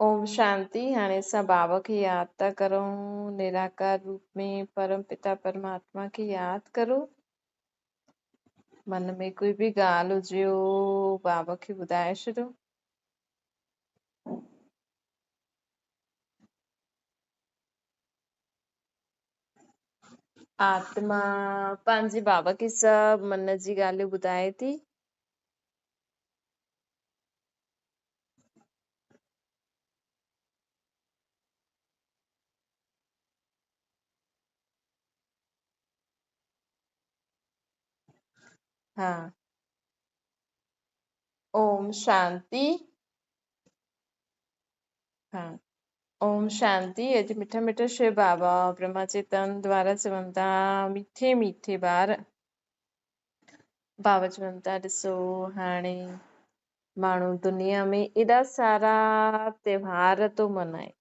اوم شانتي. هاڻي اسان بابا کي ياد ٿا ڪرون، نراڪار روپ ۾ پرم پتا پرماتما کي ياد ڪرو. من ۾ ڪوئي به ڳالهه هجيو بابا کي ٻڌائي ڇڏيو. آتما پنهنجي بابا کي سڀ من جي ڳالهيون ٻڌائي ٿي. ها اوم شانتي. ها اوم شانتي. اڄ مٺا مٺا شو بابا برهما چيتن دوارا چون ٿا، مٺي مٺي ٻار. بابا چون ٿا ڏسو هاڻي ماڻهو دنيا ۾ ايڏا سارا تيوهار ٿو منائي.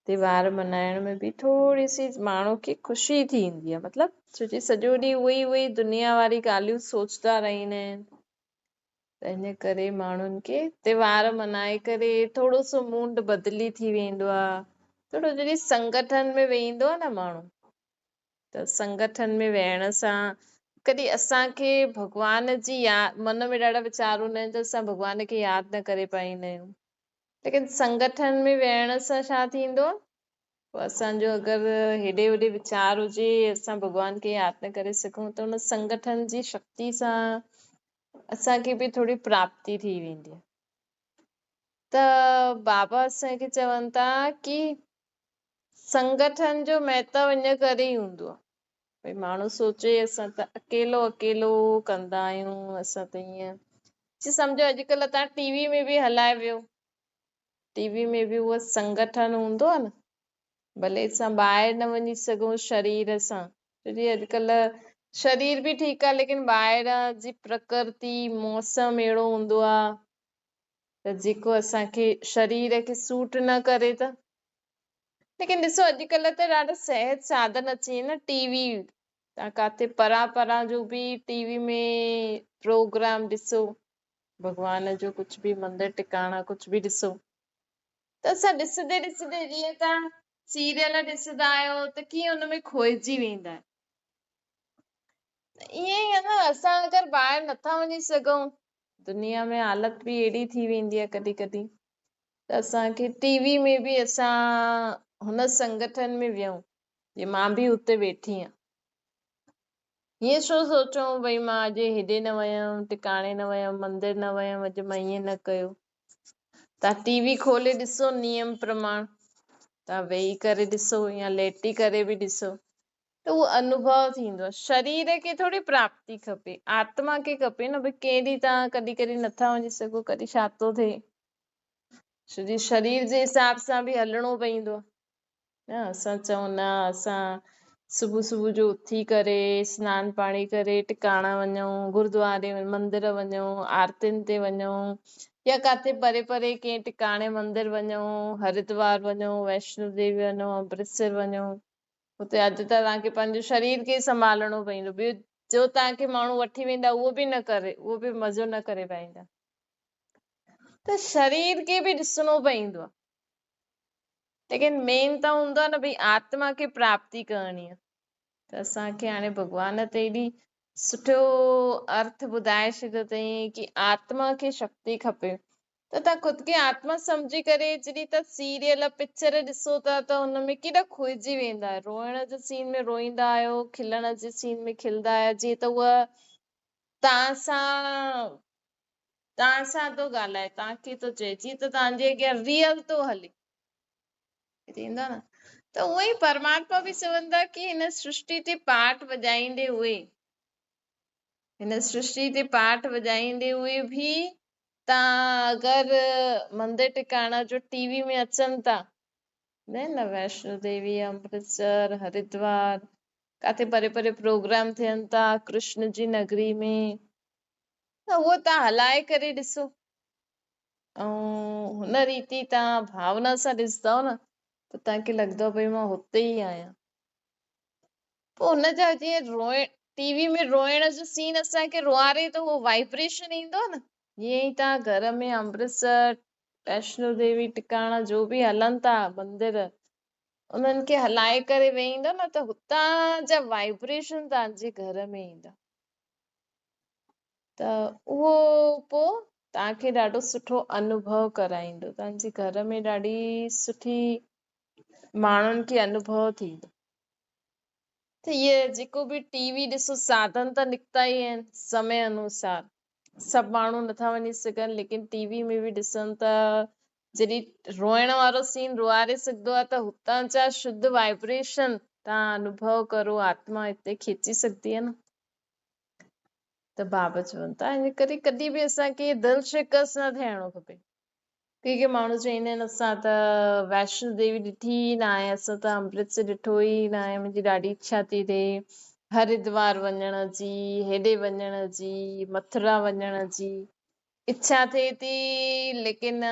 تيوهار منائڻ ۾ به ٿوري سي ماڻهو کي خوشي ٿيندي آهي، مطلب ڇو جي سڄو ڏينهن اهي ئي اهي ئي دنيا واري ڳالهيون سوچدا رهندا آهن، ته ان ڪري ماڻهن کي تيوهار منائي ڪري ٿورو سو موڊ بدلي ٿي ويندو آهي. ٿورو جڏهن سنگٺن ۾ ويهندو آهي نه ماڻهو، ته سنگٺن ۾ ويهڻ سان ڪڏهن اسان کي ڀڳوان جي ياد من ۾ ڏاڍا ويچار هوندا آهن ته اسان ڀڳوان کي ياد نه ڪري پائيندا آهيون، ليڪن سنگٺن ۾ ويهڻ سان ڇا ٿيندو آهي، پوء اسان جو اگر هيڏي هوڏي ويچار هجي، اسان ڀڳوان کي ياد نه ڪري سگهون، ته ان سنگٺن جي شڪتي سان اسان کي به ٿوري پراپتي ٿي ويندي آهي. ته بابا اسان کي چون ٿا ڪي سنگٺن جو مهتو ان ڪري ئي هوندو آهي، ڀئي ماڻهو سوچي اسان ته اڪيلو اڪيلو ڪندا آهيون، اسان ته ائين جي سمجهو اڄڪلهه تان ٽي وي ۾ به هلائي ويو، ٽي وي ۾ به اهو سنگٺن هوندو آهي نه، ڀلي اسان ٻاهر نه وڃي سگهون شرير سان، ڇو جي اڄڪلهه شرير به ٺيڪ آهي ليڪن ٻاهر جي پرڪرتي موسم اهڙو هوندو آهي ته جيڪو اسان کي شرير کي سوٽ نه ڪري ته، ليڪن ڏسو اڄڪلهه ته ڏاڍا سهج ساڌن اچي ويا آهن نه، ٽي وي تان ڪاٿي پران پران جو به ٽي وي ۾ پروگرام ڏسو، ڀڳوان جو ڪجهه به مندر ٽڪاڻا ڪجهه به ڏسو، ته اسان ڏسندي ڏسندي جيئن تان سيريل ڏسندا آهيو ته ڪيئن ان ۾ کوئجي ويندا آهيو، ته ائين ئي آهي نه، اسان اگر ٻاهر نٿا وڃي سگهون، دنيا ۾ حالت به اهڙي ٿي ويندي آهي ڪڏهن ڪڏهن، ته اسان کي ٽي وي ۾ به اسان هن سنگٺن ۾ ويهون، جي مان به اتي ويٺي آهيان، هيئن ڇو سوچون ڀئي مان اڄ هيڏي نه ويم، ٽڪاڻي نه ويم، مندر نه ويم، اڄ مان ائين نه ڪيو. تان ٽي وي کولي ڏسو نيم پرماڻ، تان ويهي ڪري ڏسو يا ليٽي ڪري به ڏسو ته اهو انوڀو ٿيندو آهي. شرير کي ٿوري پراپتي کپي، آتما کي کپي نه ڀئي ڪنهن ڏينهن تان ڪڏهن ڪڏهن نٿا وڃي سگهو، ڪڏهن ڇا ٿو ٿئي، ڇو جي شرير جي حساب سان به هلڻو پوندو آهي نه. اسان چئون نه اسان صبح صبح جو اٿي ڪري سنان پاڻي ڪري ٽڪاڻا وڃون، گردواري مندر وڃون، آرتين تي وڃون، يا ڪاٿي پري پري ڪنهن ٽڪاڻي مندر وڃون، هردوار وڃون، ويشنو ديوي وڃون، امرتسر وڃون، اتي اڄ ته توهان کي پنهنجو شرير کي ئي سنڀالڻو پوندو، ٻيو جو توهان کي ماڻهو وٺي ويندا اهو به نه ڪري، اهو به مزو نه ڪري پائيندا، ته شرير کي به ڏسڻو پوندو آهي، ليڪن مين ته هوندو آهي نه ڀئي آتما کي پراپتي ڪرڻي آهي. ته اسان کي هاڻي ڀڳوان ته ايڏي سٺو ارٿ ٻڌائي ڇڏيو اٿئي ڪي آتما کي شڪتي کپي، ته تان خود کي آتما سمجهي ڪري جڏهن تان سيريل پڪچر ڏسو ٿا ته ان ۾ ڪيڏا کوئجي ويندا آهيو، روئڻ جي سين ۾ روئيندا آهيو، کلڻ جي سين ۾ کلدا آهيو، جيئن ته اها تان سان تان سان ٿو ڳالهائي، تان کي ٿو چئي، جيئن ته تان جي اڳيان ريئل ٿو هلي، ٿيندو نه. ته اهو ئي پرماتما به چون ٿا ڪي هن سرشٽي تي پاٺ وڄائيندي هئي، هن سرشٽي تي پاٺ وڄائيندي هئي به تان اگر مندر ٽڪاڻا جو ٽي وي ۾ اچن ٿا نه نه ويشنو ديوي، امرتسر، هردوار، ڪاٿي پري پري پروگرام ٿين ٿا ڪرشن جي نگري ۾، ته اهو تان هلائي ڪري ڏسو ۽ هن ريتي تان ڀاونا سان ڏسندؤ نه ته تان کي لڳندو ڀئي مان هتي ئي آهيان. پوء هن جا جيئن روئڻ ٽي وي ۾ روئڻ جو سين اسان کي روئاري ٿو اهو وائبريشن ايندو آهي نه، جيئن ئي توهان گهر ۾ امرتسر ويشنو ديوي ٽڪاڻا جو به هلن ٿا مندر، انهن کي هلائي ڪري ويهيندو نه ته هتان جا وائبريشن توهان جي گهر ۾ ايندا، ته اهو پوء توهان کي ڏاڍو سٺو انوڀو ڪرائيندو، توهان جي گهر ۾ ڏاڍي سٺي ماڻهن کي انوڀو ٿيندو. ته اهي جيڪو به ٽي وي ڏسو ساڌن ته نڪتا ئي آهن سمي انوسار، سڀ ماڻهو نٿا وڃي سگهن ليڪن ٽي وي ۾ به ڏسن ته جڏهن روئڻ وارو سين روئاري سگهندو آهي ته هتان جا شڌ وائبريشن تان انوڀو ڪرو، آتما هتي کيچي سگهندي آهي نه. ته بابا چون ٿا ان ڪري ڪڏهن به اسان کي دل شڪست نه ٿيڻو کپي. ڪي ڪي ماڻهو چوندا آهن اسان ته ويشنو ديوي ڏٺي ئي نه آهي، اسان ته امرتسر ڏٺو ئي نه آهي، منهنجي ڏاڍي اڇا ٿي ٿئي هردوار وڃڻ جي، هيڏي وڃڻ جي، مٿرا وڃڻ جي اڇا ٿئي ٿي، ليڪن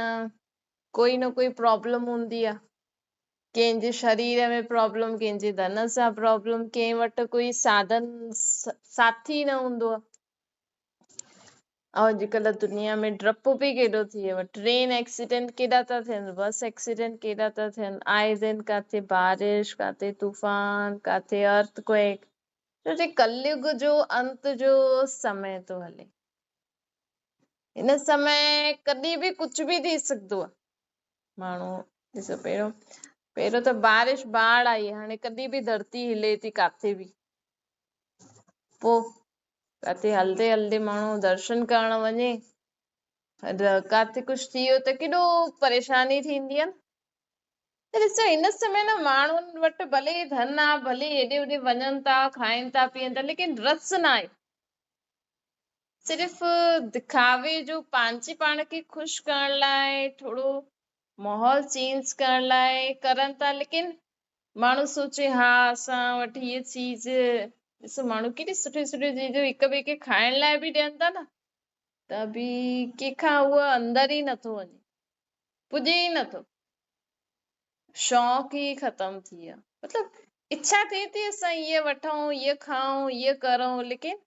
ڪوئي نه ڪوئي پرابلم هوندي آهي، ڪنهن جي شرير ۾ پرابلم، ڪنهن جي ڌن سان پرابلم، ڪنهن وٽ ڪوئي ساڌن ساٿي نه هوندو آهي. ۽ اڄڪلهه دنيا ۾ ڊپ به ڪيڏو ٿي ويو آهي، ٽرين ايڪسيڊنٽ ڪيڏا ٿا ٿين، بس ايڪسيڊنٽ ڪيڏا ٿا ٿين، آئي دن ڪاٿي بارش، ڪاٿي طوفان، ڪاٿي ارٿ ڪوئيڪ، ڇو جي ڪليگ جو انت جو سمي ٿو هلي. هن سمي ڪڏهن به ڪجهه به ٿي سگهندو آهي. ماڻهو ڏسو پهريون پهريون ته بارش باڙ آئي، هاڻي ڪڏهن به ڌرتي هلي ٿي ڪاٿي به، پوء ڪاٿي هلندي هلندي ماڻهو درشن ڪرڻ وڃي ڪاٿي ڪجهه ٿي ويو ته ڪيڏو پريشاني ٿيندي آهي نه. ته ڏسو هن سمي نه ماڻهن وٽ ڀلي ڌن آ، ڀلي هيڏي هوڏي وڃن ٿا، کائن ٿا پيئن ٿا، ليڪن رس نه آهي. صرف دکاوي جو پنهنجي پاڻ کي خوش ڪرڻ لاء ٿورو ماحول چينج ڪرڻ لاء ڪرن ٿا، ليڪن ماڻهو سوچي ها اسان وٽ هيء چيز، ڏسو ماڻهو ڪيڏي سٺي سٺي چيزون هڪ ٻئي کي کائڻ لاء به ڏين ٿا نه، ته به ڪنهن کان اهو اندر ئي نٿو وڃي، پڄي ئي نٿو، شوق ئي ختم ٿي ويو. مطلب اڇا ٿئي ٿي اسان هيء وٺون، هيء کائون، هيء ڪرون، ليڪن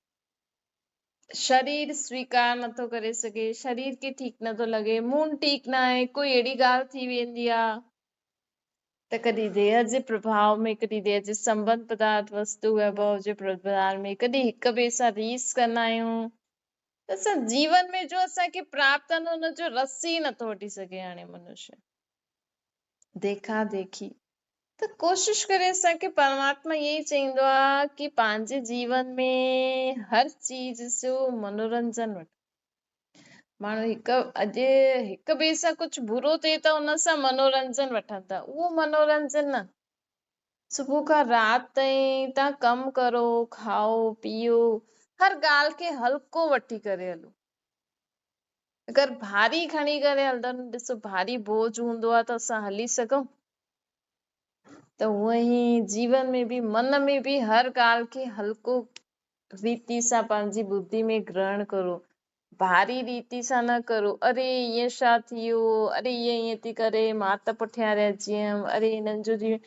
شرير سويڪار نٿو ڪري سگهي، شرير کي ٺيڪ نٿو لڳي، مون ٺيڪ نه آهي، ڪوئي اهڙي ڳالهه ٿي ويندي آهي ته ڪڏهن ديهه جي پرڀاء ۾، ڪڏهن ديهه جي سنٻنڌ پدارٿ وستو ويڀو جي پرڀاء ۾، ڪڏهن هڪ ٻئي سان ريس ڪندا آهيون ته اسان جيون ۾ جو اسان کي پراپت آهي نه ان جو رس ئي نٿو وٺي سگهي هاڻي منشيه. ديکا ديکي ته ڪوشش ڪري اسان کي پرماتما ائين ئي چئيندو آ ڪي پنهنجي جيون ۾ هر چيز جو منورنجن وٺ. ماڻهو هڪ اڄ هڪ ٻئي سان ڪجهه برو ٿئي ته ان سان منورنجن وٺن ٿا، اهو منورنجن نه. صبح کان رات تائين تان ڪم ڪرو، کائو پيئو، هر ڳالهه کي هلڪو وٺي ڪري هلو. اگر ڀاري کڻي ڪري هلندا نه، ڏسو ڀاري بوجهه هوندو آ ته اسان هلي سگهون؟ ته هونئن ئي جيون ۾ به من ۾ به هر ڳالهه کي هلڪو ريتي سان پنهنجي ٻڌي ۾ گرهڻ ڪرو، ڀاري ريتي سان نه ڪرو، اري ائين ڇا ٿي ويو، اري هيء ائين ٿي ڪري، مان ته پٺيان رهجي ويم، اري هنن جو جيون.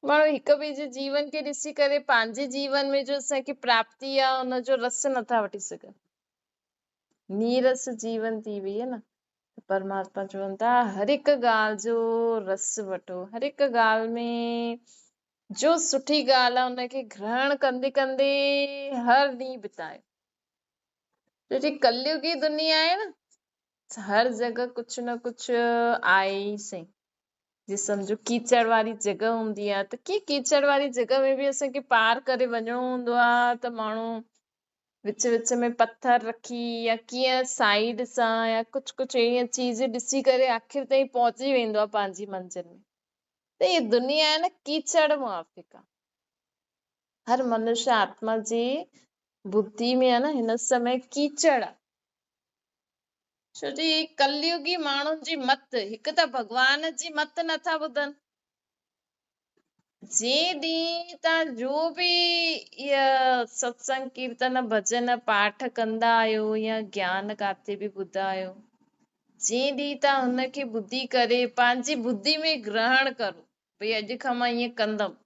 ماڻهو هڪ ٻئي جي جيون کي ڏسي ڪري پنهنجي جيون ۾ جو اسان کي پراپتي آ ان جو رس نٿا وٺي سگهن. نيرس جيون ٿي وئي آهي نه. ته پرماتما چون ٿا هر هڪ ڳالهه جو رس وٺو، هر هڪ ڳالهه ۾ جو سٺي ڳالهه آهي ان کي گرهڻ ڪندي ڪندي هر ڏينهن بتايو. جو جي ڪليوگي دنيا آهي نه، هر جڳهه ڪجهه نه ڪجهه آهي ئي سهي. جي سمجهو ڪيچڙ واري جڳهه هوندي آهي ته ڪيئن ڪيچڙ واري جڳهه ۾ به اسان کي پار ڪري وڃڻو هوندو آهي ته ماڻهو وچ وچ ۾ پٿر رکي يا ڪيئن سائيڊ سان يا ڪجهه ڪجهه اهڙيون چيزون ڏسي ڪري آخر تائين پهچي ويندو آهي پنهنجي منزل ۾. ته هي دنيا آهي نه ڪيچڙ موافق آهي. هر منشيه آتما جي ٻڌي ۾ آهي نه هن سمي ڪيچڙ آهي. ڇو جو هي ڪليوگي ماڻهن جي مت، هڪ ته ڀڳوان جي مت نٿا ٻڌن، جنهن ڏينهن تان جو به اها ستسنگ ڪيرتن ڀڄن پاٺ ڪندا آهيو يا گيان ڪاٿي به ٻڌا آهيو، جنهن ڏينهن تان هن کي ٻڌي ڪري پنهنجي ٻڌي ۾ گرهڻ ڪرو ڀئي اڄ کان مان ائين ڪندم.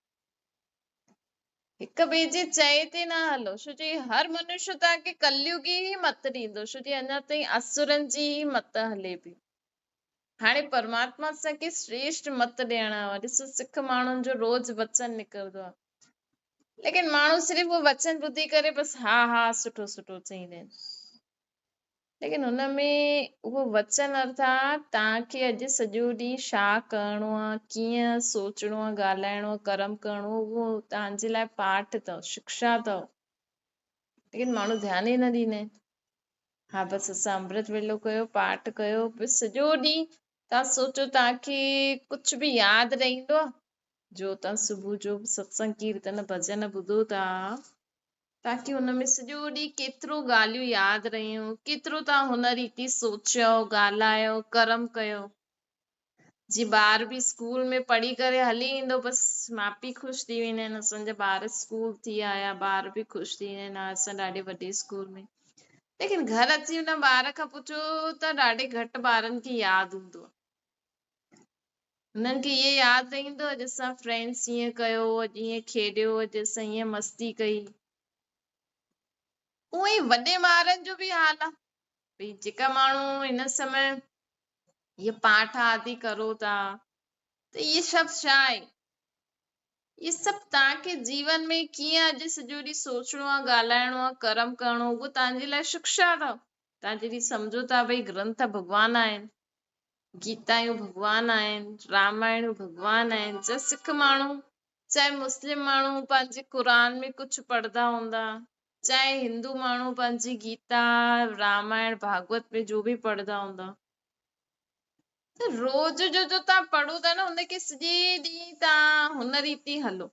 هڪ ٻئي جي چئي تي نه هلو، ڇو جو هر منشيه توهان کي ڪليوگي ئي مت ڏيندو، ڇو جو اڃا تائين اسرن جي ئي مت هلي پئي. هاڻي پرماتما اسان کي شريشٽ مت ڏيڻ آيو آهي. ڏسو سک ماڻهن جو روز وچن نڪرندو آهي، ليڪن ماڻهو صرف اهو وچن ٻڌي ڪري بس ها ها سٺو سٺو چئيندا آهن، ليڪن هن ۾ اهو وچن ارٿات توهان کي اڄ سڄو ڏينهن ڇا ڪرڻو آهي، ڪيئن سوچڻو آهي، ڳالهائڻو آهي، ڪرم ڪرڻو آهي، اهو توهان جي لاء پاٺ اٿو، شڪشا اٿو، ليڪن ماڻهو ڌيان ئي نه ڏيندا آهن. ها بس اسان امرت ويلو ڪيو، پاٺ ڪيو، بس سڄو ڏينهن توهان سوچو توهان کي ڪجهه به ياد رهندو آهي؟ جو توهان صبح جو ستسنگ ڪيرتن ڀڄن ٻڌو ٿا، توهان کي هن ۾ سڄو ڏينهن ڪيترو ڳالهيون ياد رهيون، ڪيترو توهان هن ريتي سوچيو، ڳالهايو، ڪرم ڪيو. جي ٻار به اسڪول ۾ پڙهي ڪري هلي ايندو بس ماء پيء خوش ٿي ويندا آهن اسان جا ٻار اسڪول ٿي آيا، ٻار به خوش ٿي ويندا آهن اسان ڏاڍي وڏي اسڪول ۾، ليڪن گهر اچي ان ٻار کان پڇو ته ڏاڍي گهٽ ٻارن کي ياد هوندو آهي. هنن کي اهي ياد رهندو اڄ اسان فرينڊس ائين ڪيو، اڄ ائين کيڏيو، اڄ اسان ائين مستي ڪئي. اونئن ئي وڏي ٻارن جو به حال آهي، ڀئي جيڪا ماڻهو هن سمي اهي پاٺ آدي ڪرو ٿا ته اهي سڀ ڇا آهي؟ اهي سڀ توهان کي جيون ۾ ڪيئن اڄ سڄو ڏينهن سوچڻو آهي، ڳالهائڻو آهي، ڪرم ڪرڻو، اهو توهان جي لاء شڪشا اٿو. توهان جڏهن سمجهو ٿا ڀئي گرنٿ ڀڳوان آهن، گيتايون ڀڳوان آهن، رامائڻيون ڀڳوان آهن، چاهي سک ماڻهو چاهي مسلم ماڻهو پنهنجي قرآن ۾ ڪجهه پڙهندا هوندا، چاهي هندو ماڻهو پنهنجي گيتا، رامائڻ، ڀاڳوت ۾ جو به پڙهندا هوندا، ته روز جو جو توهان پڙهو ٿا نه ان کي سڄي ڏينهن توهان هن ريتي هلو،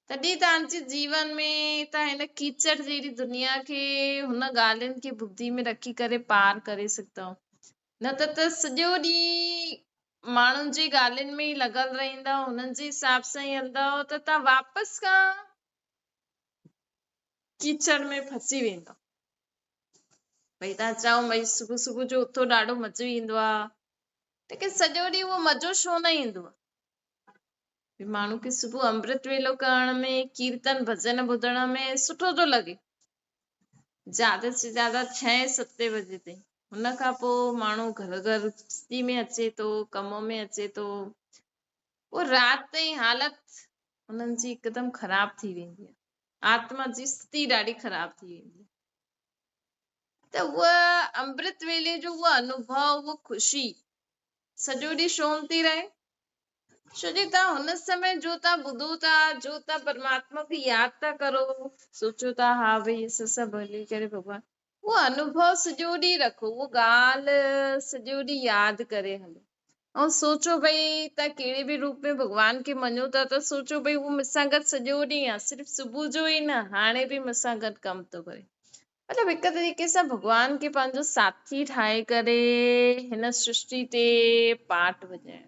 تڏهن توهان جي جيون ۾ توهان هن ڪيچڙ جهڙي دنيا کي هن ڳالهين کي ٻڌي ۾ رکي ڪري پار ڪري سگهندؤ، نه ته ته سڄو ڏينهن ماڻهن جي ڳالهين ۾ ئي لڳل رهندؤ، هنن جي حساب سان ئي هلندؤ ته توهان واپس کان ڪيچڙ ۾ ڦسي ويندؤ. ڀئي توهان چئو ڀئي صبح صبح جو اٿو ڏاڍو مزو ايندو آ، ليڪن سڄو ڏينهن اهو مزو ڇو نه ايندو آ؟ ڀئي ماڻهو کي صبح امرت ويلو ڪرڻ ۾ ڪيرتن ڀڄن ٻڌڻ ۾ سٺو ٿو لڳي، زياده سي زياده ڇهين ستين بجي تائين، هن کان پوء ماڻهو گهر گهر سستي ۾ اچي ٿو، ڪم ۾ اچي ٿو، پوء رات تائين حالت انهن جي هڪدم خراب ٿي ويندي آهي، آتما جي استٿي ڏاڍي خراب ٿي ويندي آهي. ته اها امرت ويلي جو اهو انوڀو، اها خوشي سڄو ڏينهن شون ٿي رهي؟ ڇو جي توهان هن سمي جو توهان ٻڌو ٿا، جو توهان پرماتما کي ياد ٿا ڪرو، سوچو ٿا ها ڀئي اسان سڀ ڀلي ڪري ڀڳوان، اهو انوڀو سڄو ڏينهن رکو، اهو ڳالهه سڄو ڏينهن ياد ڪري هلو ۽ سوچو ڀئي توهان ڪهڙي به روپ ۾ ڀڳوان کي مڃو ٿا ته سوچو ڀئي اهو مون سان گڏ سڄو ڏينهن آهي، صرف صبح جو ئي نه، هاڻي به مون سان گڏ ڪم ٿو ڪري. مطلب هڪ طريقي سان ڀڳوان کي پنهنجو ساٿي ٺاهي ڪري هن سرشٽي تي پاٽ وڄائڻ.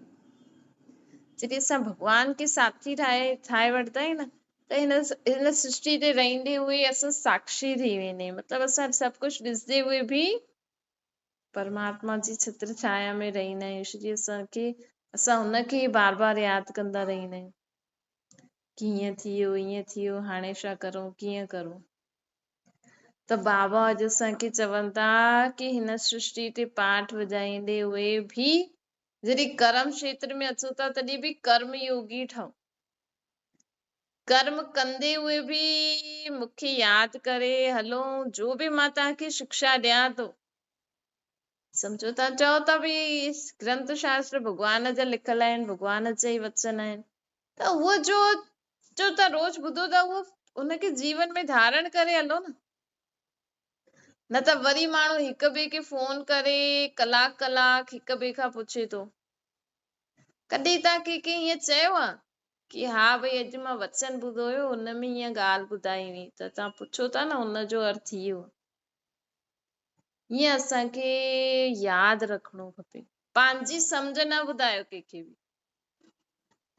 جڏهن اسان ڀڳوان کي ساٿي ٺاهي ٺاهي وٺندا آهيون نه ته هن هن سرشٽي تي رهندي هوئي اسان ساکشي ٿي ويندا آهيون. مطلب اسان سڀ ڪجهه ڏسندي هوئي به پرماتما جي ڇتر ڇايا ۾ رهندا آهيون. ڇو جي اسان کي اسان هن کي ئي بار بار ياد ڪندا رهندا آهيون ڪي هيئن ٿي ويو هيئن ٿي ويو هاڻي ڇا ڪرون ڪيئن ڪرون. ته بابا اڄ اسان کي چون ٿا ڪي هن سرشٽي تي پاٺ وڄائيندي هوئي به جڏهن ڪرم کيتر ۾ اچو ٿا تڏهن به ڪرم يوگي ٺهو. ڪرم ڪندي هوئي به مون کي ياد ڪري هلو جو به مان توهان کي شڪشا ڏيان ٿو. سمجهو ٿا چئو ٿا ڀئي گرنٿ شاستر ڀڳوان جا لکيل آهن، ڀڳوان جا ئي وچن آهن ته اهو جو جو توهان روز ٻڌو ٿا اهو ان کي جيون ۾ ڌارڻ ڪري هلو نه، نه ته وري ماڻهو هڪ ٻئي کي فون ڪري ڪلاڪ ڪلاڪ هڪ ٻئي کان پڇي ٿو. ڪڏهن توهان ڪنهن کي ائين چيو آهي ڪي ها ڀئي اڄ مان وچن ٻڌو هيو ان ۾ هيئن ڳالهه ٻڌائي هئي ته توهان پڇو ٿا نه ان جو ارٿ هي هو. ائين اسان کي ياد رکڻو کپي. پنهنجي سمجهه نه ٻڌايو ڪنهن کي به.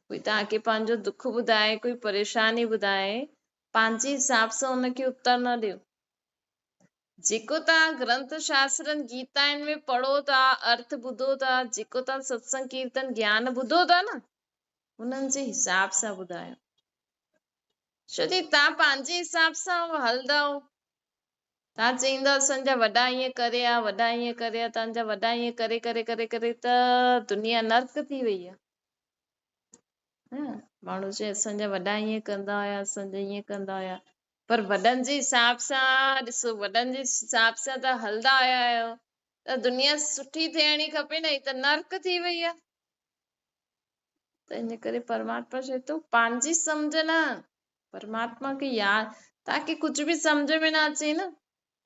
ڪوئي توهان کي پنهنجو دک ٻڌائي، ڪوئي پريشاني ٻڌائي، پنهنجي حساب سان ان کي اتر نه ڏيو. جيڪو توهان گرنٿ شاسترن گيتائن ۾ پڙهو ٿا، ارٿ ٻڌو ٿا، جيڪو توهان ستسنگ ڪيرتن گيان ٻڌو ٿا نه، انهن جي حساب سان ٻڌايو. ڇو جي توهان پنهنجي حساب سان هلندؤ، तव्हां चईंदव असांजा वॾा ईअं करे आहे, वॾा ईअं करे आहे, तव्हांजा वॾा ईअं करे करे करे करे त दुनिया नर्क थी वई आहे। हा, माण्हू चए असांजा वॾा ईअं कंदा हुया, असांजा ईअं कंदा हुया, पर वॾनि जे हिसाब सां ॾिसो, वॾनि जे हिसाब सां त हलंदा आया आहियो त दुनिया सुठी थियणी खपे न, हीअ त नर्क थी वई आहे। त इन करे परमात्मा चए थो पंहिंजी सम्झ न, परमात्मा खे यादि, तव्हांखे कुझु बि सम्झ में न अचे न,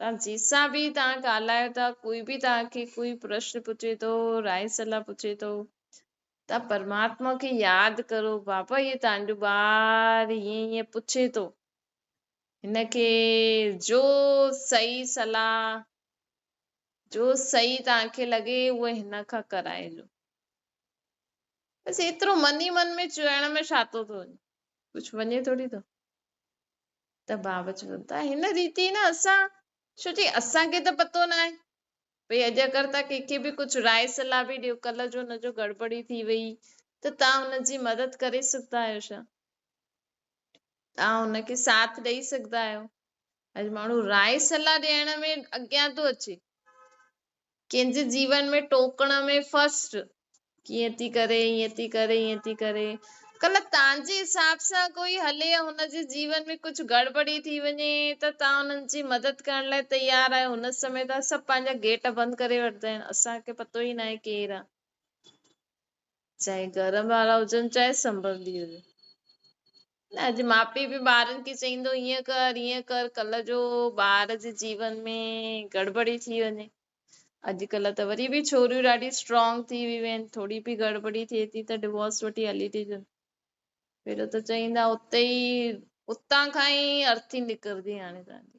तव्हां जंहिंसां बि तव्हां ॻाल्हायो था, कोई बि तव्हांखे कोई प्रश्न पुछे थो, राय सलाह पुछे थो, त परमात्मा खे यादि करो, बाबा इहो तव्हांजो ॿार ईअं ईअं पुछे थो, हिनखे जो सही सलाह, जो सही तव्हांखे लॻे उहो हिन खां कराइजो। बसि एतिरो मन ई मन में चवण में छा थो थो वञे, कुझु वञे थोरी थो। त बाबा चवनि था हिन रीति न असां, छो जी असांखे त पतो न आहे भई अॼु अगरि तव्हां कंहिंखे बि कुझु राय सलाह बि ॾियो, कल्ह जो हुनजो गड़बड़ी थी वई त तव्हां हुनजी मदद करे सघंदा आहियो छा? तव्हां हुनखे साथ ॾेई सघंदा आहियो? अॼु माण्हू राय सलाह ॾियण में अॻियां थो अचे, कंहिंजे जीवन में टोकण में फर्स्ट, कीअं थी करे, ईअं थी करे, ईअं थी करे। कल्ह तव्हांजे हिसाब सां कोई हले ऐं हुनजे जीवन में कुझु गड़बड़ी थी वञे त तव्हां हुननि जी मदद करण लाइ तयारु आहियो, हुन समय तव्हां सभु पंहिंजा गेट बंदि करे वठंदा आहिनि, असांखे पतो ई न आहे केरु आहे, चाहे घर वारा हुजनि चाहे संबंधी हुजनि। न अॼु माउ पीउ बि ॿारनि खे चईंदो ईअं कर ईअं कर, कल्ह जो ॿार जे जीवन में गड़बड़ी थी वञे। अॼुकल्ह त वरी बि छोरियूं ॾाढी स्ट्रॉन्ग थी वियूं आहिनि, थोरी बि गड़बड़ी थिए थी त डिवोर्स वठी हली थी वञे। पहिरियों त चईंदा उते ई, उतां खां ई अर्थी निकिरंदी हाणे तव्हांजी।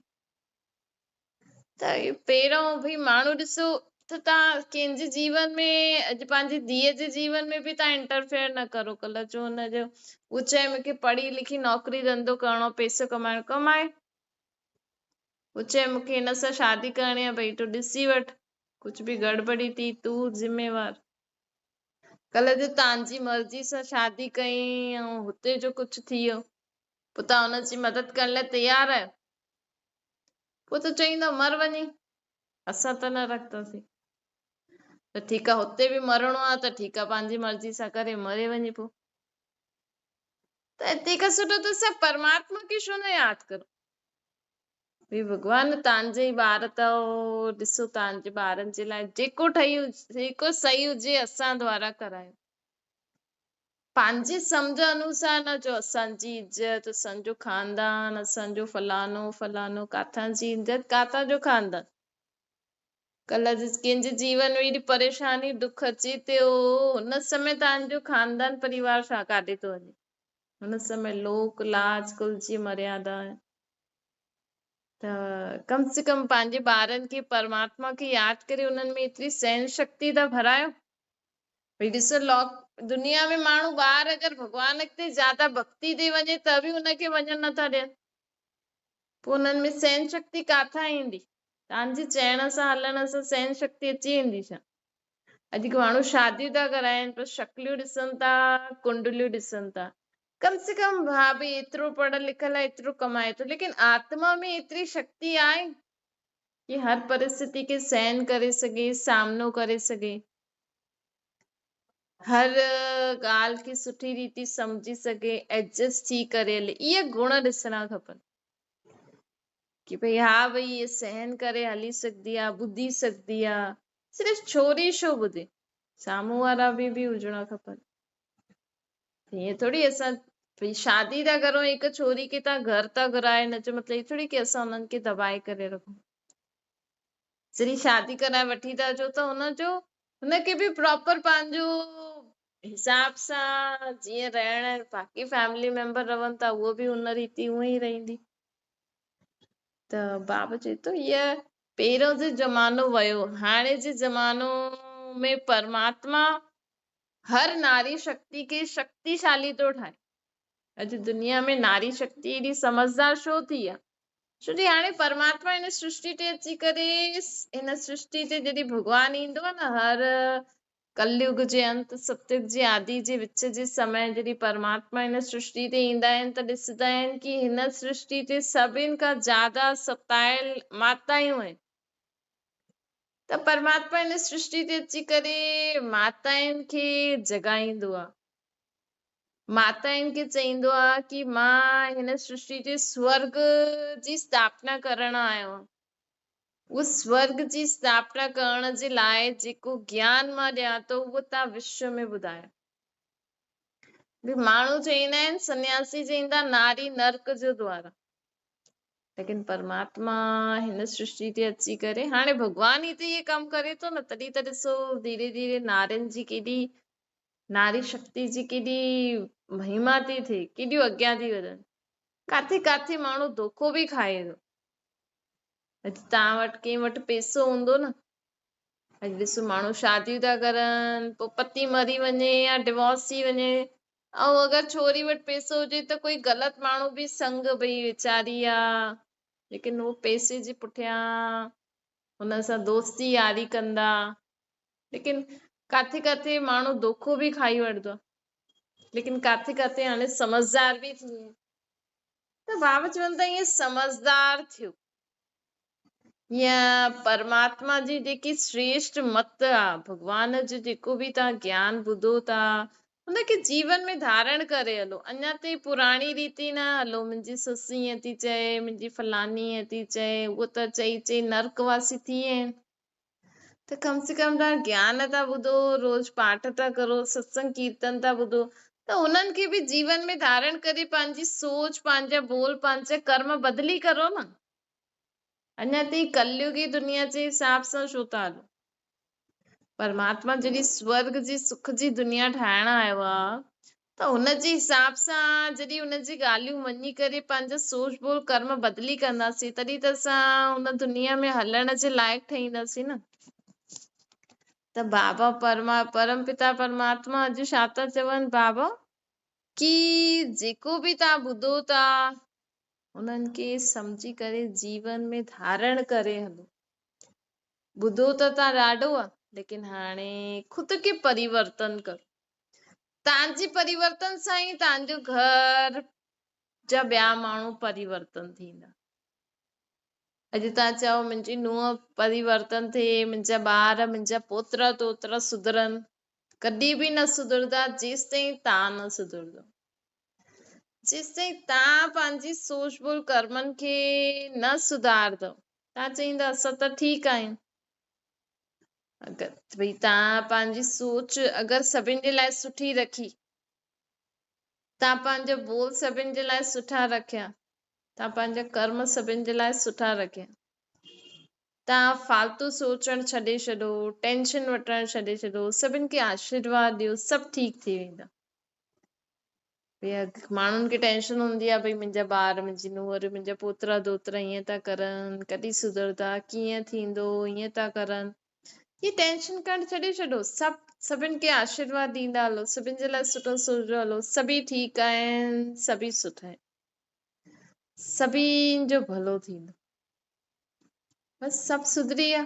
त पहिरियों भई माण्हू ॾिसो त तव्हां कंहिंजे जीवन में, अॼु पंहिंजी धीअ जे जीवन में बि तव्हां इंटरफेयर न करो। कल्ह जो हुनजो उहो चए मूंखे पढ़ी लिखी नौकिरी धंधो करिणो, पैसो कमाइणो, कमाए। उहो चए मूंखे हिन सां शादी करणी आहे, भई तूं ॾिसी वठि, कुझु बि गड़बड़ी थी तूं ज़िम्मेवार। कल्ह जो तव्हांजी मर्ज़ी सां शादी कई ऐं हुते जो कुझु थी वियो, पोइ तव्हां हुनजी मदद करण लाइ तयारु आहियो? पोइ त चईंदव मर वञी, असां त न रखंदासीं। त ठीकु आहे, हुते बि मरणो आहे त ठीकु आहे, पंहिंजी मर्ज़ी सां करे मरे वञे पोइ। त तंहिंखां खां सुठो त असां परमात्मा खे छो न यादि करूं, भई भॻवान तव्हांजे ई ॿार अथव, ॾिसो तव्हांजे ॿारनि जे लाइ जेको ठही हुजे, जेको सही हुजे असां द्वारा करायो। पंहिंजी सम्झ अनुसार न चओ असांजी इज़त, असांजो ख़ानदान, असांजो फलानो फलानो, काथां जी इज़त, काथां जो ख़ानदान। कल्ह कंहिंजे जीवन में एॾी परेशानी दुख अचे थियो, हुन समय तव्हांजो ख़ानदान परिवार छा काॾे थो वञे? हुन समय लोक लाज कुल जी मर्यादा आहे। त कम से कम पंहिंजे ॿारनि खे परमात्मा खे यादि करे उन्हनि में एतिरी सहन शक्ति था भरायो। भई ॾिसो लोक दुनिया में माण्हू ॿार अगरि भॻवान ते ज़्यादा भक्ति ते वञे त बि हुनखे वञणु नथा ॾियनि, पोइ उन्हनि में सहन शक्ति काथां ईंदी? तव्हांजे चवण सां हलण सां सहन शक्ति अची वेंदी छा? अॼु माण्हू शादियूं था कराइनि पर शक्लियूं ॾिसनि था, कुंडलियूं ॾिसनि था। कम से कम हा भई एतिरो पढ़ियल लिखियल आहे, एतिरो कमाए थो, लेकिन आत्मा में एतिरी शक्ति आहे की हर परिस्थिति खे सहन करे सघे, सामनो करे सघे, हर ॻाल्हि खे सुठी रीति सम्झी सघे, एडजस्ट थी करे हले। इहे गुण ॾिसणा खपनि की भई हा भई इहे सहन करे हली सघंदी आहे, ॿुधी सघंदी आहे। सिर्फ़ु छोरी छो ॿुधे, साम्हूं वारा बि हुजणा खपनि। ईअं थोरी असां भई शादी था करूं हिकु छोरी खे तव्हां घर था घुराए, हिन जो मतिलबु इहो थोरी की असां हुननि खे दॿाए करे रखूं। जॾहिं शादी कराए वठी था अचो त हुनजो हुनखे बि प्रॉपर पंहिंजो हिसाब सां जीअं रहण, बाक़ी फैमिली मेंबर रहनि था उहो बि हुन रीति उअं ई रहंदी। त बाबा चए थो इहा पहिरियों जो ज़मानो वियो, हाणे जे ज़मानो में परमात्मा हर नारी शक्ति खे शक्तिशाली थो ठाहे। अॼु दुनिया में नारी शक्ति एॾी समझदार छो थी आहे? छो जी हाणे परमात्मा हिन सृष्टि ते अची करे, हिन सृष्टि ते जॾहिं भॻवानु ईंदो आहे न, हर ڪليگ جي انت، ستيگ جي آدي جي وچ جي سمي جڏهن پرماتما هن سرشٽي تي ايندا آهن ته ڏسندا آهن ڪي هن سرشٽي تي سڀن کان زياده ستايل ماتائون آهن ته پرماتما هن سرشٽي تي اچي ڪري ماتائن کي جڳائيندو آهي. ماتائن کي چئيندو آهي ڪي مان هن سرشٽي تي سورگ جي اسٿاپنا ڪرڻ آيو آهيان. اهو سورگ جي اسٿاپنا ڪرڻ جي لاء جيڪو گيان مان ڏيان ٿو اهو توهان وشو ۾ ٻڌايو. به ماڻهو چئيندا آهن سنياسي چئيندا ناري نرڪ جو دوار آ. ليڪن پرماتما هن سرشٽي تي اچي ڪري هاڻي ڀڳوان ئي ته اهي ڪم ڪري ٿو نه تڏهن ته ڏسو ڌيري ڌيري نارين جي ڪيڏي ناري شڪتي جي ڪيڏي مهما ٿي ٿئي ڪيڏيون اڳيان ٿي وڌن ڪاٿي ڪاٿي ماڻهو دوکو به کائي ٿو. اڄ توهان وٽ ڪنهن وٽ پئسو هوندو نه اڄ ڏسو ماڻهو شاديون ٿا ڪرن پوء پتي مري وڃي يا ڊوورس ٿي وڃي ۽ اگر ڇوري وٽ پئسو هجي ته ڪوئي غلط ماڻهو به سنگ ڀئي ويچاري آ ليڪن هو پئسي جي پٺيان هن سان دوستي ياري ڪندا ليڪن ڪاٿي ڪاٿي ماڻهو دوکو به کائي وٺندو آ ليڪن ڪاٿي ڪاٿي هاڻي سمجهدار به ٿي ويا ته بابا چون ٿا ائين سمجهدار ٿيو يا پرماتما جي جيڪي شريشٽ مت آ ڀڳوان جو جيڪو به توهان گيان ٻڌو ٿا ان کي جيون ۾ ڌارڻ ڪري هلو اڃا تائين پراڻي ريتي نه هلو منهنجي سس ائين ٿي چئي منهنجي فلاني ائين ٿي چئي اهو ته چئي چئي نرڪ واسي ٿي ويا آهن ته ڪم سي ڪم توهان گيان ٿا ٻڌو، روز پاٺ ٿا ڪرو، ستسنگ ڪيرتن ٿا ٻڌو ته انهن کي به جيون ۾ ڌارڻ ڪري پنهنجي سوچ، پنهنجا ٻول، پنهنجا ڪرم بدلي ڪرو نه. اڃا تائين ڪليوگي دنيا جي حساب سان ڇو ٿا هلو؟ پرماتما جڏهن سورگ جي سک جي دنيا ٺاهڻ آيو آ ته ان جي حساب سان جڏهن ان جي ڳالهيون مڃي ڪري پنهنجا سوچ ٻول ڪرم بدلي ڪنداسين تڏهن ته اسان ان دنيا ۾ هلڻ جي لائق ٺهينداسين نه. ته بابا پرما پرم پتا پرماتما اڄ ڇا ٿا چون بابا ڪي جيڪو به توهان ٻڌو ٿا انهن کي سمجهي ڪري جيون ۾ ڌارڻ ڪري هلو. ٻڌو ته توهان ڏاڍو آ ليڪن هاڻي خود کي پريورتن ڪرو. توهان جي پريورتن سان ئي توهان جو گهر جا ٻيا ماڻهو پريورتن ٿيندا. اڄ توهان چئو منهنجي نونهن پريورتن ٿئي، منهنجا ٻار، منهنجا پوترا توترا سڌرن، ڪڏهن به نه سڌرندا جيستائين توهان نه سڌرندو. جيستائين توهان پنهنجي سوچ ٻول ڪرمن کي نه سڌارندو. توهان چئيندا اسان ته ٺيڪ آهيون. اگر ڀئي توهان پنهنجي سوچ اگر سڀن جي لاء سٺي رکي، توهان پنهنجا ٻول سڀن جي لاء سٺا رکيا، توهان پنهنجا ڪرم سڀن جي لاء سٺا رکيا، توهان فالتو سوچڻ ڇڏي ڇڏو، ٽينشن وٺڻ ڇڏي ڇڏو، سڀن کي آشيرواد ڏيو، سڀ ٺيڪ ٿي ويندا. ماڻهن کي ٽينشن هوندي آهي ڀئي منهنجا ٻار منهنجي نونهر منهنجا پوترا ڌوترا ائين ٿا ڪرن ڪڏهن سڌرندا ڪيئن ٿيندو ائين ٿا ڪرن هي ٽينشن ڪرڻ ڇڏي ڇڏو سڀ سڀن کي آشيرواد ڏيندا هلو سڀن جي لاء سٺو سوچيو هلو سڀئي ٺيڪ آهن سڀئي سٺا آهن سڀني جو ڀلو ٿيندو بس سڀ سڌري ويا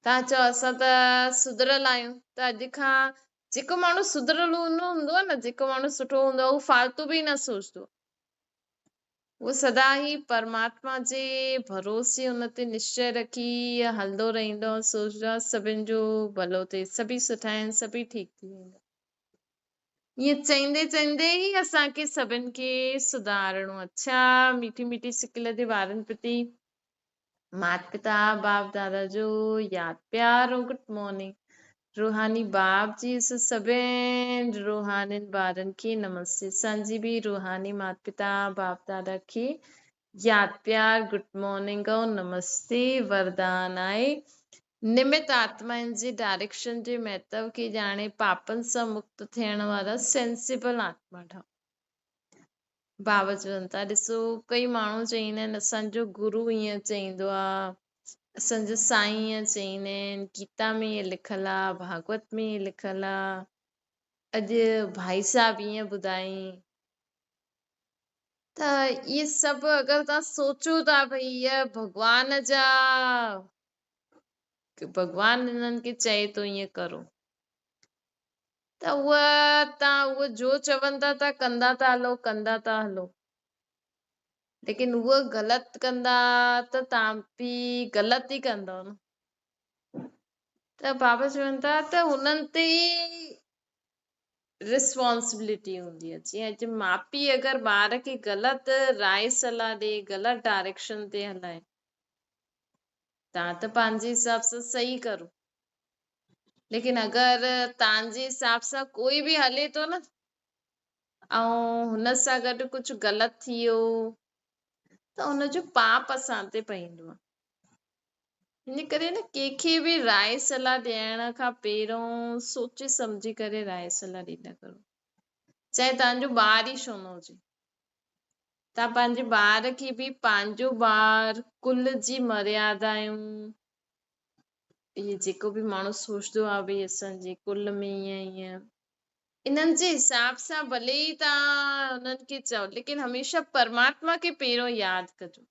توهان چئو اسان ته سڌريل آهيون ته اڄ کان جيڪو ماڻهو سڌريل هوندو آهي نه جيڪو ماڻهو سٺو هوندو آهي اهو فالتو به نه سوچندو آهي اهو سدا ئي پرماتما جي ڀروسي ان تي نشچي رکي هلندو رهندو آهي سوچندو آهي سڀن جو ڀلو ٿئي سڀئي سٺا آهن سڀئي ٺيڪ ٿي ويندا ائين چئيندي چئيندي ئي اسان کي سڀن کي سڌارڻو اڇا ميٺي ميٺي سڪل جي ٻارن پرتي مات پتا باپ دادا جو ياد پيارو گڊ مارننگ روحاني باپ جي سڀين روحانين ٻارن کي نمستي اسان جي به روحاني مات پتا باپ دادا کي ياد پيار گڊ مارننگ ۽ نمستي وردان آهي نمت آتمائن جي ڊائريڪشن جي مهتو کي ڄاڻي پاپن سان مڪت ٿيڻ وارا سينسيبل آتما ٺهو. بابا چون ٿا ڏسو ڪئي ماڻهو چئيندا آهن اسان جو گرو ائين چئيندو آ اسان جو سائين ائين چئيندا آهن گيتا ۾ ائين لکيل آ ڀاڳوت ۾ ائين لکيل آ اڄ ڀائي صاحب ائين ٻڌائين ته اهي سڀ اگر توهان سوچو ٿا ڀئي اهي ڀڳوان جا ڀڳوان هنن کي چئي ٿو ائين ڪرو. ته اها توهان اهو جو چون ٿا توهان ڪندا ٿا هلو ڪندا ٿا هلو، ليڪن اهو غلط ڪندا ته توهان به غلط ئي ڪندؤ نه. ته بابا چون ٿا ته هنن تي ريسپانسبلٽي هوندي آهي. جيئن اڄ ماء پيء اگر ٻار کي غلط راء صلاح ڏي، غلط ڊائريڪشن تي هلائي، توهان ته پنهنجي حساب سان صحيح ڪرو، ليڪن اگر توهان جي حساب سان ڪوئي به هلي ٿو نه ۽ هن سان گڏ ڪجهه غلط ٿي ويو ته ان جو پاپ اسان تي پوندو آهي. ان ڪري نه ڪنهن کي به راء صلاح ڏيڻ کان پهريون سوچي سمجهي ڪري راء صلاح ڏيندا ڪرو، چاهي توهان جو ٻار ئي ڇو نه هجي. توهان پنهنجي ٻار کي به پنهنجو ٻار ڪل جي مريادائون، اهي جيڪو به ماڻهو سوچندو آهي ڀئي اسان جي ڪل ۾ ائين ائين، انهن جي حساب سان ڀلي ئي توهان انهن کي چئو، ليڪن هميشه پرماتما کي پهريون ياد ڪجو.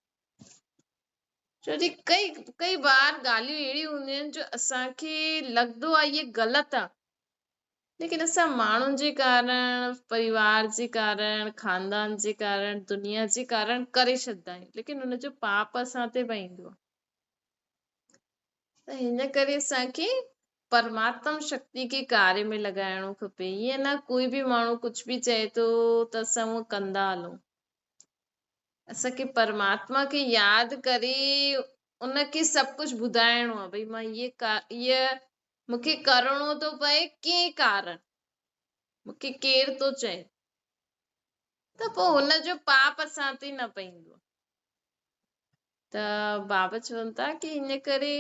ڇو جي ڪئي ڪئي بار ڳالهيون اهڙيون هونديون آهن جو اسان کي لڳندو آهي اهي غلط آهي، ليڪن اسان ماڻهن جي ڪارڻ، پريوار جي ڪارڻ، خاندان جي ڪارڻ، دنيا جي ڪارڻ ڪري ڇڏندا آهيون، ليڪن ان جو پاپ اسان تي پوندو آهي. ته هن ڪري اسان کي پرماتم شڪتي کي ڪاري ۾ لڳائڻو کپي. ائين نه ڪوئي به ماڻهو ڪجهه به چئي ٿو ته اسان اهو ڪندا هلون. اسان کي پرماتما کي ياد ڪري ان کي سڀ ڪجهه ٻڌائڻو آهي، ڀئي مان هيء مون کي ڪرڻو ٿو پئي ڪنهن ڪارڻ، مون کي ڪير ٿو چئي، ته پوء هن جو پاپ اسان تي نه پوندو. ته بابا چون ٿا ڪي ان ڪري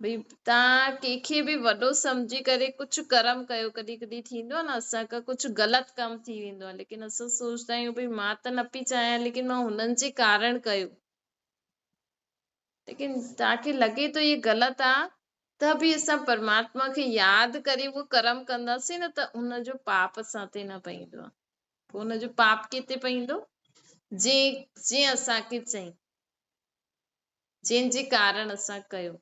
ڀئي توهان ڪنهن کي به وڏو سمجهي ڪري ڪجهه ڪرم ڪيو، ڪڏهن ڪڏهن ٿيندو آهي نه اسان کان ڪجهه غلط ڪم ٿي ويندو آهي، ليڪن اسان سوچدا آهيون ڀئي مان ته نه پئي چاهيان ليڪن مان هنن جي ڪارڻ ڪيو، ليڪن توهان کي لڳي ٿو هي غلط آهي ته به اسان پرماتما کي ياد ڪري اهو ڪرم ڪنداسين نه ته ان جو پاپ اسان تي نه پوندو آهي. پوء ان جو پاپ ڪنهن تي پوندو؟ جنهن اسان کي چئي، جنهن جي ڪارڻ اسان ڪيو.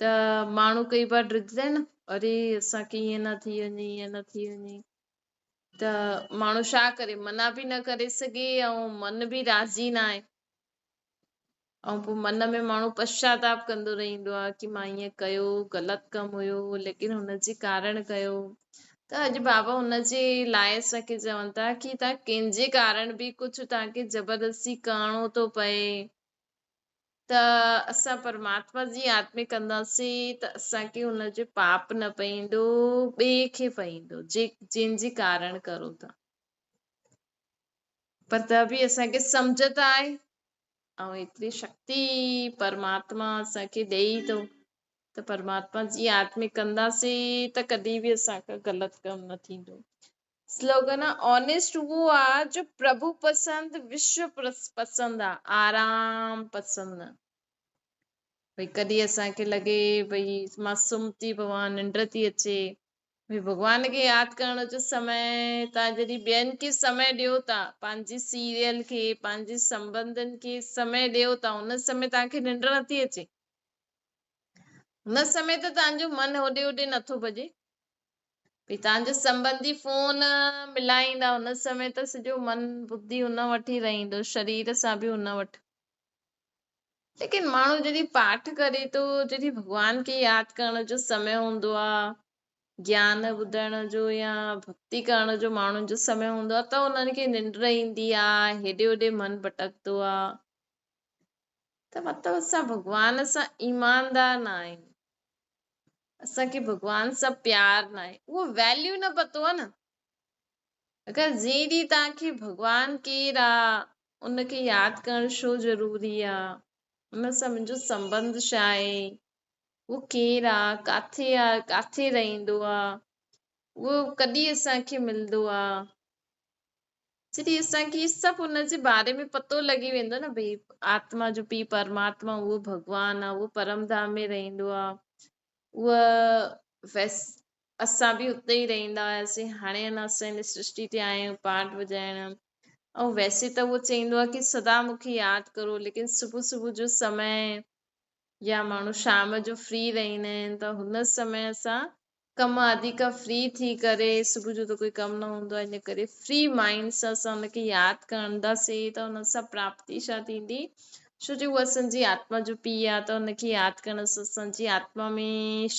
ته ماڻهو ڪئي بار ڊڄندا آهن نه، اري اسان کي ائين نه ٿي وڃي، ائين نه ٿي وڃي، ته ماڻهو ڇا ڪري، منع به نه ڪري سگهي ۽ من به راضي نه آهي، ۽ پوء من ۾ ماڻهو پشچاتاپ ڪندو رهندو آهي ڪي مان ائين ڪيو، غلط ڪم هيو، ليڪن هن جي ڪارڻ ڪيو. ته اڄ بابا هن جي لاء اسان کي چون ٿا ڪي توهان ڪنهن جي ڪارڻ به ڪجهه توهان کي زبردستي ڪرڻو ٿو پئي ته اسان پرماتما جي ياد ۾ ڪنداسين ته اسان کي هن جو پاپ نه پئيندو، ٻئي کي پئيندو جنهن جي ڪارڻ ڪرو ٿا. پر ته به اسان کي سمجهه ته آهي ۽ ايتري شڪتي پرماتما اسان کي ڏئي ٿو ته پرماتما جي ياد ۾ ڪنداسين ته ڪڏهن به اسان کان غلط ڪم نه ٿيندو. سلوگن آ آنيسٽ اهو آ جو پرڀو پسند، وشو پسند آ، آرام پسند نه. ڀئي ڪڏهن اسان کي لڳي ڀئي مان سم ٿي پوان، ننڊ ٿي اچي، ڀئي ڀڳوان کي ياد ڪرڻ جو سمي، توهان جڏهن ٻين کي سمي ڏيو ٿا، پنهنجي سيريل کي، پنهنجي سنٻنڌن کي سمي ڏيو ٿا، ان سمي توهان کي ننڊ نٿي اچي، ان سمي ته توهان جو من هوڏي هوڏي نٿو ڀڄي، ڀئي توهان جو سنٻنڌي فون ملائيندا، ان سمي ته سڄو من ٻڌي ان وٽ ئي رهندو، شرير سان به ان وٽ. ليڪن ماڻهو جڏهن پاٺ ڪري ٿو، جڏهن ڀڳوان کي ياد ڪرڻ جو سمي هوندو آ، گيان ٻڌڻ جو يا ڀڳتي ڪرڻ جو ماڻهن جو سمي هوندو آ ته انهن کي ننڊ ايندي آ، هيڏي هوڏي من ڀٽڪندو آ. ته مطلب اسان ڀڳوان سان ايماندار نه آهيون، اسان کي ڀڳوان سان پيار نه آهي، اهو ويليو نه پتو آ نه. اگر جنهن ڏينهن توهان کي ڀڳوان ڪير آ، ان کي ياد ڪرڻ ڇو ضروري آ، ان سان منهنجو سنٻنڌ ڇا آهي، اهو ڪير آ، ڪاٿي آ، ڪاٿي رهندو آ، اهو ڪڏهن اسان کي ملندو آ، جڏهن اسان کي سڀ ان جي باري ۾ پتو لڳي ويندو نه ڀئي آتما جو پيء پرماتما اهو ڀڳوان آ، اهو پرم ڌام ۾ رهندو آ، اهو ويس اسان به اتي ئي رهندا هياسين، هاڻي اڃا اسان هن سرشٽي تي آيا آهيون پاٺ ٻڌائڻ، ۽ ويسي ته اهو چئيندو آ ڪي سدا مون کي ياد ڪرو، ليڪن صبح صبح جو سمي يا ماڻهو شام جو فري رهندا آهن ته هن سمي اسان ڪم آدي کان فري ٿي ڪري، صبح جو ته ڪوئي ڪم نه هوندو آهي، ان ڪري فري مائنڊ سان اسان ان کي ياد ڪنداسين ته ان سان پراپتي ڇا ٿيندي؟ ڇو جو هو اسان جي آتما جو پيء آهي ته ان کي ياد ڪرڻ سان اسان جي آتما ۾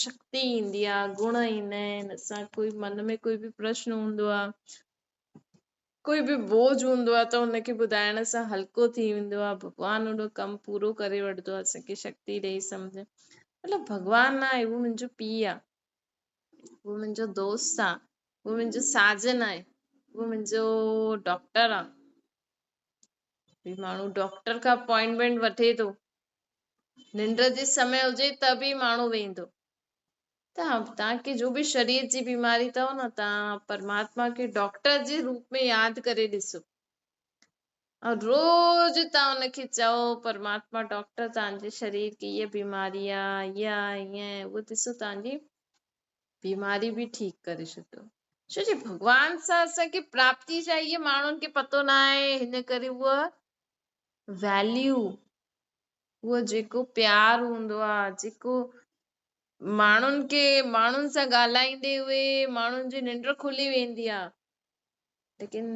شڪتي ايندي آهي، گڻ ايندا آهن. اسان ڪوئي من ۾ ڪوئي به پرشن هوندو آهي، ڪوئي به بوجه هوندو آهي ته ان کي ٻڌائڻ سان هلڪو ٿي ويندو آهي. ڀڳوان اهڙو ڪم پورو ڪري وٺندو آهي، اسان کي شڪتي ڏئي سمجھ مطلب ڀڳوان آهي، هو منهنجو پيء آهي، هو منهنجو دوست آهي، هو منهنجو ساجن آهي، هو منهنجو ڊاڪٽر آهي. ڀي ماڻهو ڊاڪٽر کان اپوائنٽمينٽ وٺي ٿو، ننڊ جي سمي هجي ته به ماڻهو ويندو. ته توهان کي جو به شرير جي بيماري اٿو نه، توهان پرماتما کي ڊاڪٽر جي روپ ۾ ياد ڪري ڏسو ۽ روز توهان ان کي چئو پرماتما ڊاڪٽر توهان جي شرير کي هيء بيماري آ، هيء آ، هيئن آهي، اهو ڏسو توهان جي بيماري به ٺيڪ ڪري ڇڏيندو. ڇو جي ڀڳوان سان اسان کي پراپتي چاهيي، ماڻهن کي پتو نه آهي، هن ڪري اها ويليو، اهو جيڪو پيار هوندو آ، جيڪو ماڻهن کي ماڻهن سان ڳالهائيندي اهي ماڻهن جي ننڊ کلي ويندي آ. ليڪن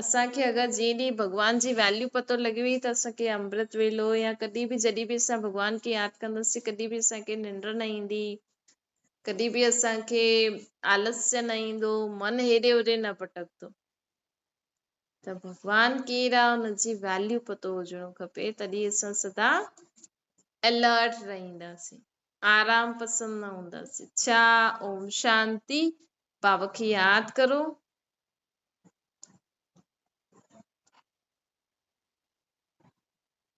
اسان کي اگر جنهن ڏينهن ڀڳوان جي ويليو پتو لڳي وئي ته اسان کي امرت ويلو يا ڪڏهن به جڏهن به اسان ڀڳوان کي ياد ڪنداسين، ڪڏهن به اسان کي ننڊ نه ايندي، ڪڏهن به اسان کي آلسيه نه ايندو، من هيڏي هوڏي نه ڀٽڪندو. ته ڀڳوان ڪير آ ان جي ويليو پتو هجڻو کپي، تڏهن اسان سدا الرٽ رهنداسين، آرام پسند نه هونداسين. ڇا اوم شانتي. بابا کي ياد ڪرو.